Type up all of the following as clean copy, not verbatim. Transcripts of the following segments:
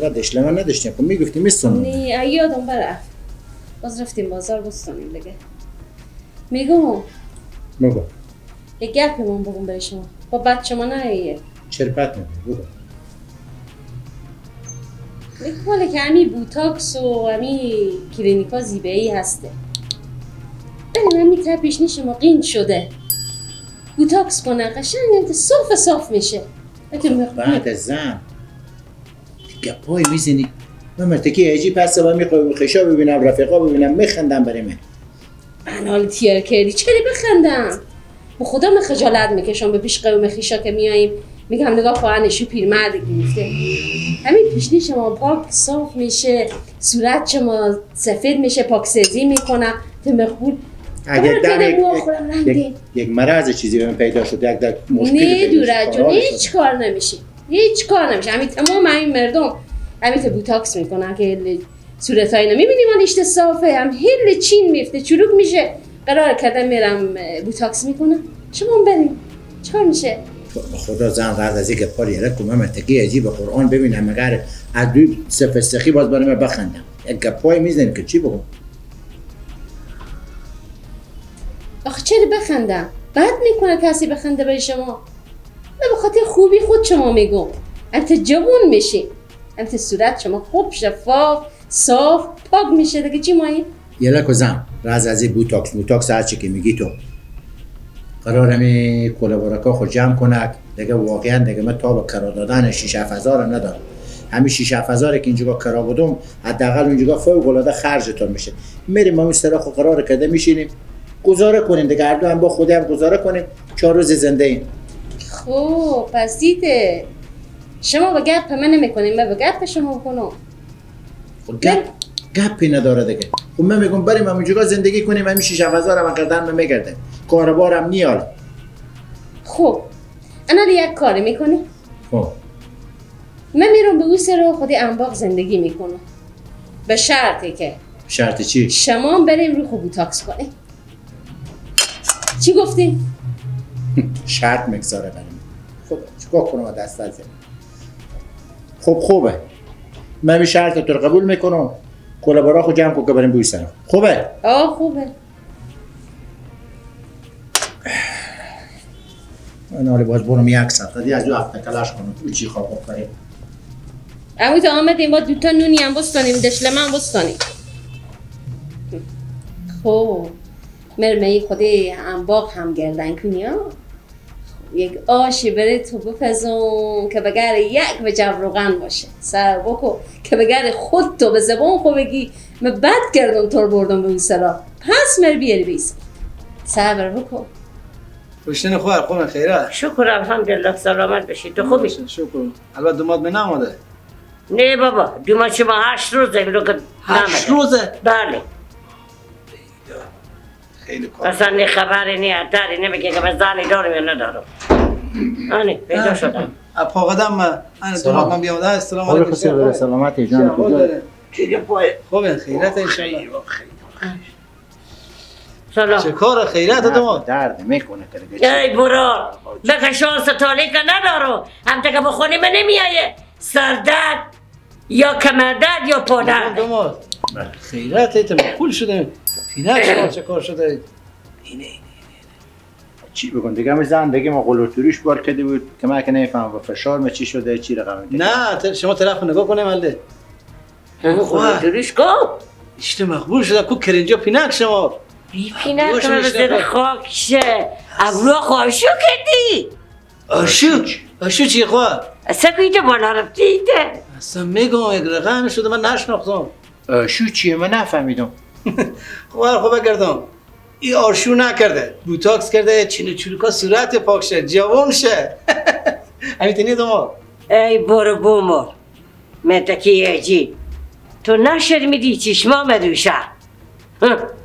اینقدر دشلمه نداشتیم. خب میگفتیم میستونم. نه یادم برفت. باز رفتیم بازار بستونیم دیگه. میگم میگم یک گپی من بگم برای شما. با بچه ما نه چرپت میگم بگم. میگم که همی بوتاکس و همی کلینیکا زیبایی هسته. بریم همی تپیش نیش ما قین شده. بوتاکس کنه قشنگ انت صاف صاف میشه. بعد زن گپای میزنی من مرتکی عجیب پس با میخوام خشا ببینم رفیقا ببینم میخندم برای من. من حال تیر کردی چرا بخندم؟ به خدا من خجالت میکشم به پیش قوم خیشا که میاییم میگم نگاه خواهنشو پیرمرد گرفته. همین پیشنی شما پاک صاف میشه، صورت شما سفید میشه، پاکسازی میکنم تو مقبول. اگر در یک مرض چیزی به من پیدا شد، یک در مشکل نه دوره جون هیچ کار نمیشه، هیچ کار نمیشه. همین تمام همین مردم همین تو بوتاکس میکنن که صورت های اینا میبینی من اشته صافه، هم هل چین میفته چروک میشه. قرار کردم میرم بوتاکس میکنم، شما هم بریم چیکار میشه؟ خدا زن قرض از یک پاری یلک کنم مرتکی عجیب قرآن ببینم مگر از دوی سفستخی باز برای من بخندم. یک گپای میزنیم که چی بگم؟ آخه چرا بخندم؟ بد میکنه کسی بخنده برای شما. من به خاطر خوبی خود شما میگم. انت جوون میشی، انت صورت شما خوب شفاف صاف پاک میشه دیگه. چی مایی؟ یلک زن راز از بوتاکس بوتاکس هر چی که میگی تو قرارم کلاباراکا خود جمع کنک دیگه. واقعا دیگه من تا به کرا دادن 6 7 هزار ندارم. همین 6 7 هزار که اینجا کرا بودم حداقل اونجا فوق العاده خرجتون میشه. میریم ما اون سراخ قرار کرده میشینیم گزاره کنیم دیگه، هر دو هم با خودم هم گزاره کنیم. 4 روز زنده ایم. خب پس دیده شما با گپ من نمیکنیم، من با گپ شما کنم. خب گپی نداره دیگه. خب من میگم بریم همونجا زندگی کنیم، همین 6 7 هزار هم کردن من میگرده، کاروبارم نیال. خب انا یک کاری میکنی. خب من میرم به او سر خودی انباق زندگی میکنم، به شرطی که شرط چی؟ شما هم بریم رو خوب بوتاکس کنیم. چی گفتی؟ شرط میگذاره بریم. خب چیکار کنم دست از خب خوبه، من این شرط تو رو قبول میکنم. کلابارا خو جمع کن که بریم بوی سرم. خوبه؟ آه خوبه. من حالا باز برم یک ساعت دیگه از دو هفته کلاش کنم. او چی خواب بخوریم؟ امو تا آمدیم با دوتا نونی هم بستانیم، دشلمه هم بستانیم. خب مرمه خودی انباق هم گردن کنی ها. یک آشی بره تو بپزم که بگر یک به جبروغن باشه سر بکو که بگر خود تو به زبان خو بگی من بد کردم تو رو بردم به اون سرا. پس مر بیاری بیس صبر بکو. پشتین خوار خوب خیره؟ شکر الحمدلله سلامت بشی. تو خوبی؟ شکر. البته دوماد من نامده. نه بابا دوماد شما 8 روزه. 8 روزه؟ بله. خیلی کار. اصلا نه خبری نه داری نمیگه که من زنی دارم یا ندارم. آنی پیدا شدم. اپا قدم من دوماد من بیامده. السلام علیکم. سلامتی جان کجا؟ چی پای؟ خوبه خیرت ان شاء الله. سلام. چه کار خیرت دوماد؟ درد میکنه که ای برو بکه شانس تالی که ندارم. هم که بخونی من نمیایه سردرد یا کمردرد یا پادرد. دوماد خیرت ایت مقبول شده. پینک شما چه کار شده؟ اینه چی بگم دیگه؟ همه زندگی ما قلوتوریش بار کرده بود که من که نمیفهمم با فشار ما چی شده چی رقم. نه شما طرف نگاه کنیم الله. قلوتوریش کو؟ اشته مقبول شده کو کرنجا پینک شما. بی پینک ما زیر خاک شه. ابرو خواهشو کردی؟ آشو؟ آشو چی خواه؟ اصلا که بالا رفتی ده؟ اصلا میگم یک رقم شده من نشناختم. آشو چیه؟ من نفهمیدم. خب خب بگردم ای آرشو نکرده بوتاکس کرده چین و چروکا صورت پاک شه جوان شه. همین دوما. ای برو بومر متکی اجی تو نشرمیدی چشما مدوشه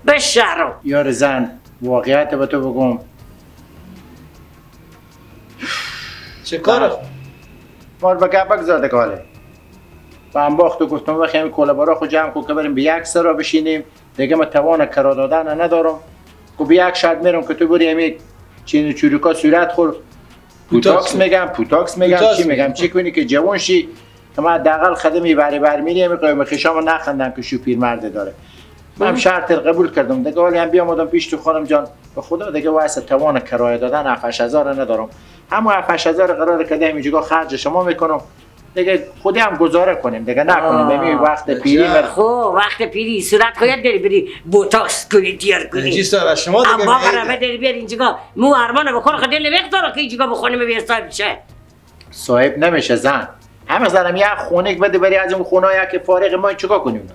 بشرم. یار زن واقعیت به تو بگم چه کاره؟ مال به گپ بگذارده کاله با انباخت و گفتم وقتی همین کلابارا خود جمع کن که بریم به یک سرا بشینیم دیگه من توان کرا دادن ندارم. خب به یک شرط میرم که تو بری همین چین و چروکا صورت خور بوتاکس میگم پوتاکس میگم چی میگم چی کنی که جوان شی. که من حداقل خدمی بری برمیری میقایم خشامو نخندم که شو پیرمرد داره. من شرط قبول کردم دیگه. حالی هم بیامدم پیش تو خانم جان، به خدا دیگه واسه توان کرایه دادن 7-8 هزار ندارم. همون 7-8 هزار قرار کردم اینجا خرج شما میکنم دیگه. خودی هم گزاره کنیم دیگه، نکنیم ببین وقت پیری خب وقت پیری صورت خودت داری بری بوتاکس کنی تیر کنی. جی صاحب شما دیگه اما قراره داری بیار اینجا مو ارمان بکن خود نمیخواد که اینجا بخونیم به صاحب شه. صاحب نمیشه زن. همه زنم یه خونه بده بری از اون خونه که فارغ ما چیکار کنیم؟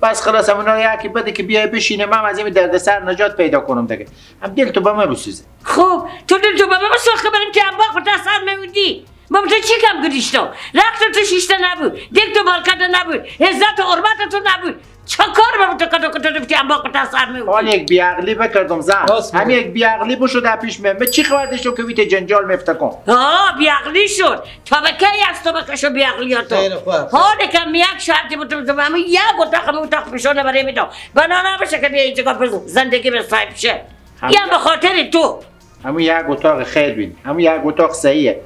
بس خلاص اونا یکی بده که بیای بشینه من از این دردسر نجات پیدا کنم دیگه. هم دل تو به من بسوزه. خب تو دل تو به من بسوز که بریم که انباق به سر میموندی. ما تو چی کم گریشتم؟ رخت تو شیشته نبود، دل تو بالکت نبود، عزت و حرمت تو نبود. چه کار به تو کدو کدو رفتی انباق به سر میموندی؟ حال یک بیعقلی بکردم زن. همین یک بیعقلی بشو در پیش من. چی خبر داشتم که ویت جنجال مفته کن؟ آه بیعقلی شد. تا به کی از تو بکشو بیعقلیاتو؟ حال کم یک شرطی بود همین یک اتاق اتاق پیشونه برای میدم. بنا نباشه که بیا اینجا زندگی به صاحب شه. یه به خاطر تو. همون یک اتاق خیر بین. همون یک اتاق صحیحه.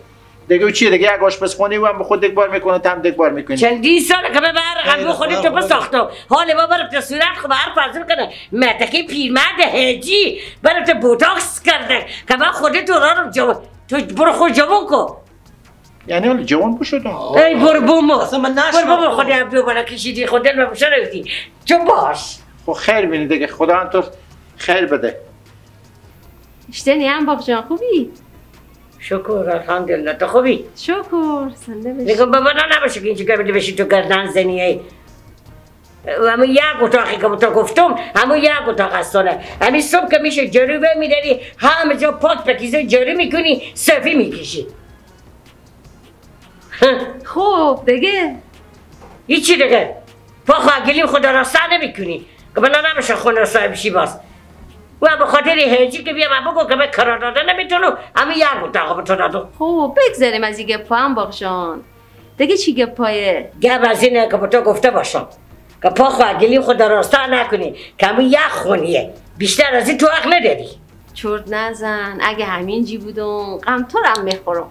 دیگه چیه دیگه؟ یک آشپزخونه و هم به خود یک بار میکنه تام یک بار میکنه. چندین سال که به برق خودت تو بساختم. حال ما برات صورت خب حرف از کنه. متکی پیرمرد هجی برات بوتاکس کرده که من خودت تو رو جو تو برو خود جوون کو. یعنی حالا جوان بشدم. ای برو بومو. اصلا من نشدم. برو بومو خودت بیا بالا کشیدی خودت رو بشردی. تو باش. خب خیر بینی دیگه، خدا تو خیر بده. اشتنی هم باب جان خوبی؟ شکر الحمدلله. تو خوبی؟ شکر زنده باشی. میگم بابا نباشه که اینجا بده بشی تو گردن زنی ای. همون یک اتاقی که تو گفتم همون یک اتاق هستانه. همین صبح که میشه جارو میداری همه جا پاک پکیزه جارو میکنی صفی میکشی. خب دیگه هیچی دیگه. پا خواهگلیم خدا را سر نمیکنی که بنا نباشه خونه صاحب شی باز. و به خاطر هجی که بیا من بگو که به کرا داده نمیتونم همین یک اتاق به تو دادم. خب بگذاریم از این گپا هم باغشان. دیگه چی گپایه؟ گپ از اینه که به تو گفته باشم که پا خواهگلی خود راستا نکنی که همین یک خونیه، بیشتر از این تو حق نداری. چرت نزن، اگه همین جی بودم غم تو رو هم میخورم.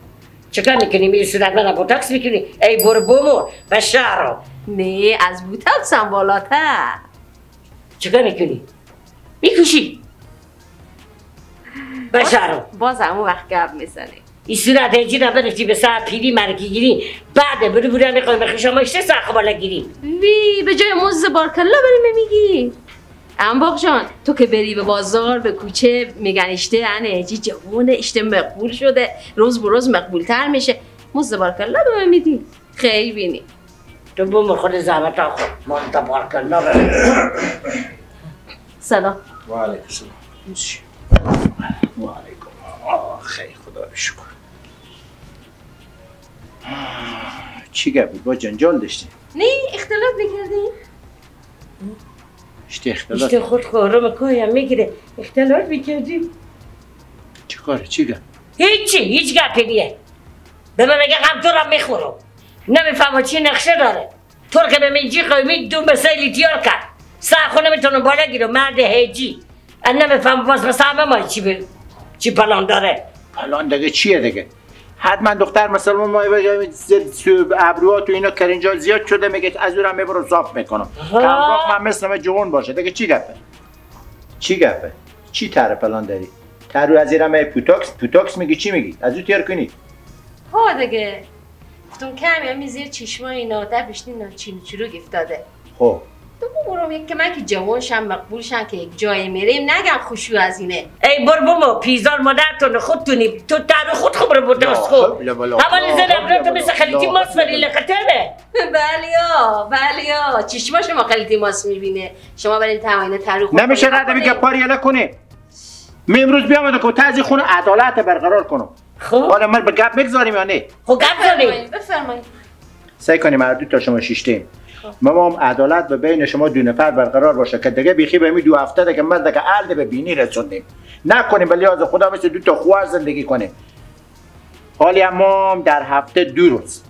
چیکار میکنی؟ میری صورت من بوتاکس میکنی؟ ای برو بومو به شهر. نه از بوتاکس هم بالاتر. چیکار میکنی؟ میکشی بشارو. باز همون وقت گپ میزنی. این صورت هجی را برفتی به سر پیری مرکی گیری بعد برو برو میخوای بخشم اشته سر خبالا گیری. وی به جای مزد بارکلا بریم میگی. انباق جان تو که بری به بازار به کوچه میگن اشته انه هجی جوونه اشته مقبول شده روز به روز مقبول تر میشه. مزد بارکلا به من میدی خیلی بینی. تو بوم خود زحمت خود مزد بارکلا بریم. سلام. و علیکم السلام. و علیکم. خیر خدا رو شکر. چی گپ بود؟ با جنجال داشتیم؟ نه اختلاط میکردیم. اشته اختلاط؟ اشته خود خورم کویم میگیره. اختلاط میکردیم. چی کاره؟ چی گپ؟ هیچی، هیچ گپی نیه. به من میگه غم تو را میخورم. نمیفهمم چی نقشه داره. تو که به من جی قومی دو مسئله تیار کرد. سر خونه میتونم بالا گیرم مرد هجی. من نمیفهمم باز مثلا ما چی پلان داره. پلان دیگه چیه دیگه؟ حتما دختر مسلمان ما ابروها تو اینا کرنجال زیاد شده میگه از اونم میبرم صاف میکنم. کمباق من مثل من جوان باشه دیگه. چی گپه؟ چی گپه؟ چی طرح پلان داری؟ ترو از ایرم پوتاکس پوتاکس میگی چی میگی؟ از او تیار کنی؟ ها دیگه گفتم کمی همین زیر چشمای اینا دبش اینا چین چروک افتاده. خب تو برو یک که من که جوان شم مقبول شم که یک جایی میریم نگم خوشو از اینه. ای بر بابا پیزار مادرتون خودتونی تو تر خود خبر بوده خود. اول زن ابرو تو مثل خلیتی ماس ولی لقطه. بلیا بلیا چشما شما خلیتی ماس میبینه. شما برین تماینه ترو خود. نمیشه رد میگه پاریاله کنی. می امروز بیام که تازی خونه عدالت برقرار کنم. خب حالا من به گپ میگذاریم یا نه؟ خب گپ زنیم. بفرمایید. سعی کنیم هر دو تا شما شیشتیم. ما هم عدالت به بین شما دو نفر برقرار باشه که دیگه بیخی به می دو هفته دیگه مرد دیگه عقل به بینی رسوندیم. نکنیم به لحاظ خدا مثل دو تا خوار زندگی کنیم. حالی ما در هفته دو روز.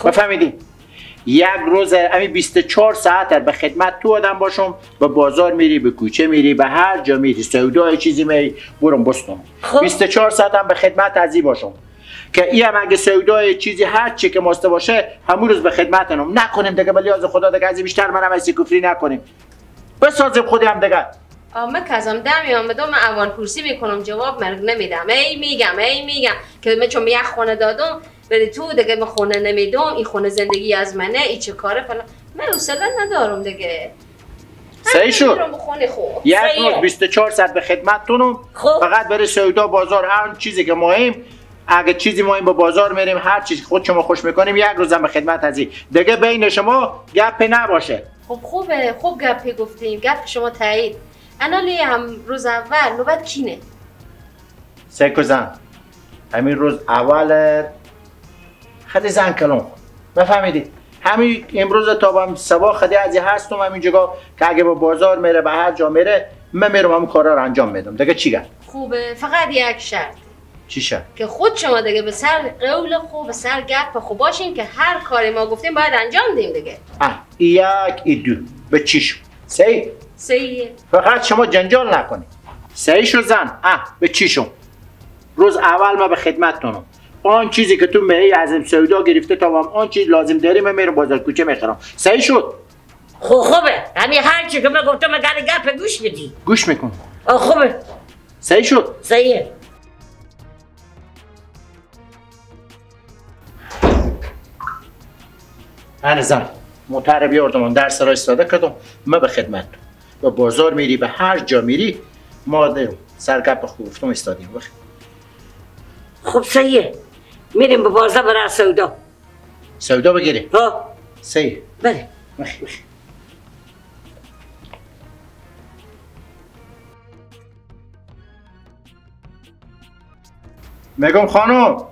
بفهمیدی؟ یک روز همین 24 ساعت به خدمت تو آدم باشم، به بازار میری، به کوچه میری، به هر جا میری، سودای چیزی میری، برم بستم. 24 ساعت هم به خدمت ازی باشم. که ای هم اگه سودای چیزی هر چی که ماسته باشه همون روز به خدمتنم نکنیم دیگه. به لحاظ خدا دیگه از بیشتر منم از کفری نکنیم، بسازیم خودی هم دیگه. من کزم دم آمدم، من اول پرسی میکنم جواب مرگ نمیدم. ای میگم که من چون یک خونه دادم ولی تو دیگه من خونه نمیدم، این خونه زندگی از منه، این چه کاره فلان، من حوصله ندارم دیگه. صحیح شد. یک روز 24 ساعت به خدمتتونم. فقط برای سودا بازار هر چیزی که مهم، اگه چیزی مهم به بازار میریم، هر چیزی خود شما خوش میکنیم یک روزم به خدمت هستی دیگه. بین شما گپ نباشه. خب خوبه، خوب گپی گفتیم، گپ شما تایید. انالی هم روز اول نوبت کینه؟ سیکو زن همین روز اول خیلی زن کلون خود بفهمیدی. همین امروز تا با صبح خدی از هستم همین جگاه که اگه به بازار میره به هر جا میره من میرم همون کارا رو انجام میدم دیگه. چی گفت؟ خوبه، فقط یک شرط. چی شرط؟ که خود شما دیگه به سر قول خوب به سر گپ خوب باشین که هر کاری ما گفتیم باید انجام دیم دیگه. یک ای دو به چی شو؟ سه سه. فقط شما جنجال نکنید. سه شو زن. به چی شو؟ روز اول ما به خدمتتونم. آن چیزی که تو مهی از سودا گرفته تا هم آن چیز لازم داری من میرم بازار کوچه میخرم. صحیح شد؟ خب خوبه، همین هر چی که من گفتم اگر گپ گوش بدی. گوش میکنم. خوبه. صحیح شد؟ صحیحه. من زن موتر بیاردم در سرای استاده کردم من به خدمت. به بازار میری به هر جا میری ما دارم سر گپ خوب گفتم استادیم. خب صحیحه، میریم به بازار برای سودا. سودا بگیریم؟ ها صحیح. بله. میگم خانم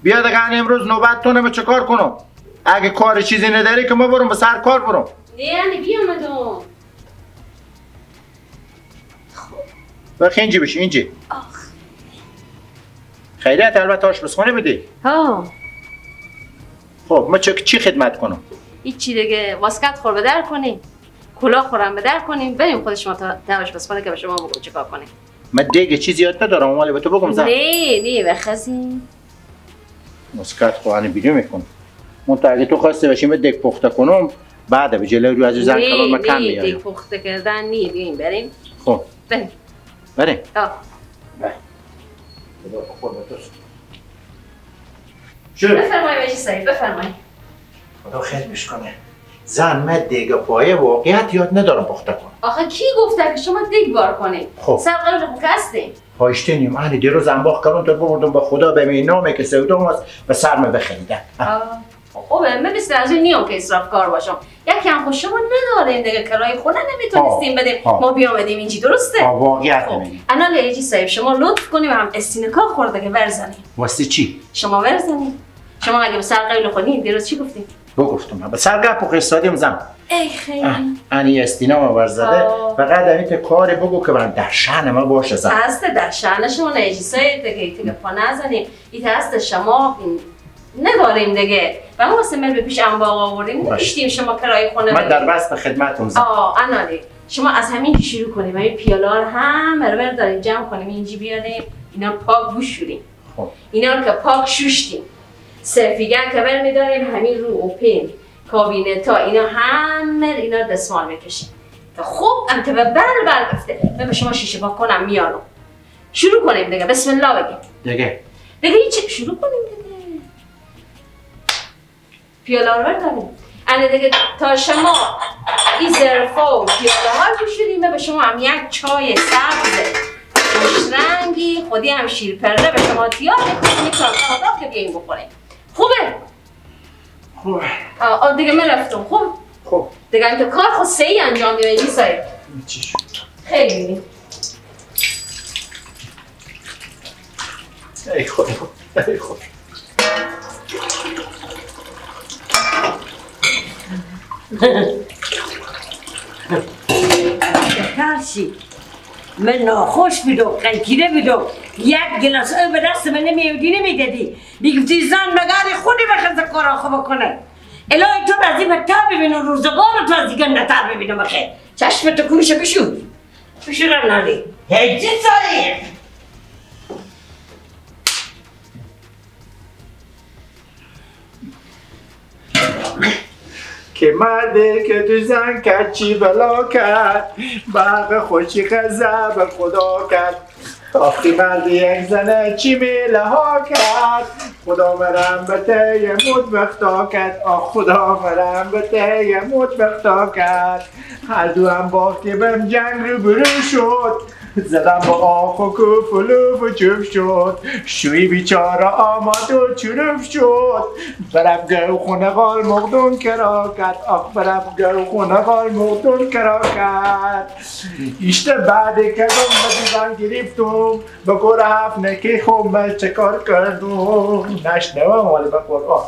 بیا دیگه امروز نوبت تونه به چه کار کنم؟ اگه کار چیزی نداری که ما برم به سر کار برم. نه یعنی بیامدم. خب بخی اینجی بشی اینجی. آخ خیریت البته آشپزخانه بدی؟ ها. خب ما چی خدمت کنم؟ هیچی دیگه، واسکت خور به در کنیم، کلاه خورم به در کنیم، بریم خود شما تا آشپزخانه که به شما بگم چیکار کنیم. من دیگه چیزی یاد ندارم ولی به تو بگم زن. نه نه بخزیم. واسکت خو بیرون میکنم. من تا اگه تو خواسته باشی من دیگ پخته کنم بعد به جلوی رو از زن کلام من کم میاد. دیگ پخته کردن نی، بیایم بریم. خب بریم. بریم. آه. خدا بخور به توست. بفرمایید مجید صاحب، بفرمایید. خدا خیر بش کنه. زن من دیگه پایه واقعیت یاد ندارم پخته کنم. آخه کی گفته که شما دیگ بار کنید؟ خب سر قول خود هستیم. پایشتینیم. من دیروز انباخ کردم تو بردم به خدا به می نامه که سودام است به سرم بخریدن. خوبه، من مثل از این نیام که اسرافکار باشم. یکی هم خوش شما نداریم دیگه، کرایه خونه نمیتونستیم بدیم. ما بیامدیم اینجی درسته؟ واقعیت نمیگی. انا لیجی صاحب شما لطف کنیم هم استینکا خورده که ورزنیم. واسه چی؟ شما ورزنیم. شما اگه به سر قیل خونی دیروز چی گفتیم؟ بگفتم به سر گپ قصادیم زن. ای خیلی. انی استینا ورزده. فقط همین کار بگو که من در شأن ما باشه زن. هست در شأن شما لیجی صاحب دیگه دیگه پا نزنیم. این هست شما نداریم دیگه. و ما واسه به پیش انباق آوردیم نمیشتیم شما کرایه خونه. من در بست به خدمتتون زن. انالی شما از همین شروع کنیم. همین پیاله رو هم رو داریم جمع کنیم اینجی بیاریم اینا پاک بشوریم. خب اینا رو که پاک شوشتیم سرفیگن که برمیداریم همین رو اوپن کابینت تا اینا همه اینا دستمال میکشیم تا خوب هم که به بر بر بفته. من به شما شیشه پاک کنم میارم. شروع کنیم دیگه. بسم الله بگیم دیگه. دیگه هیچ شروع کنیم دیگه. پیاله رو برداریم. الان دیگه تا شما این ظرفا و پیاله ها رو بشوریم به شما هم یک چای سبز خوش رنگی خودی هم شیرپره به شما تیار میکنیم میکنم تا که بیاییم بخوریم. خوبه؟ خوبه. دیگه من رفتم. خوب؟ خوب. دیگه این کار خود سعی انجام میدیم صاحب. چی شد؟ خیلی. ای خدا ای خدا. ترسی من ناخوش بیدم قلکیره بیدم یک گلاس آب به دست من نمیودی نمیدادی میگفتی زن مگر خودی بخزه کارا خوب کنه. الهی تو از این بدتر ببینم روزگار تو از دیگه نتر ببینم. بخیر چشم تو کوشه بشور بشورم نالی هیچی سالی. که مرده که تو زن کرد چی بلا کرد، برق خوشی غضب خدا کرد. آخی مرد یک زنه چی میله ها کرد، خدا مرم به ته موت بختا کرد. آخ خدا مرم به ته موت بختا کرد. هر دو هم با که بهم جنگ رو برو شد، زدم با آخ و کوف و لوف و چوب شد. شوی بیچاره آمد و چروف شد، برم گو خونه قال مغدون کرا کرد. آخ برم گو خونه قال مغدون کرا کرد. ایشته بعد که گم به دیوان گرفتم، به گور هفت نکی خوم چه کار کردم. نشنوم ولی به قرآن.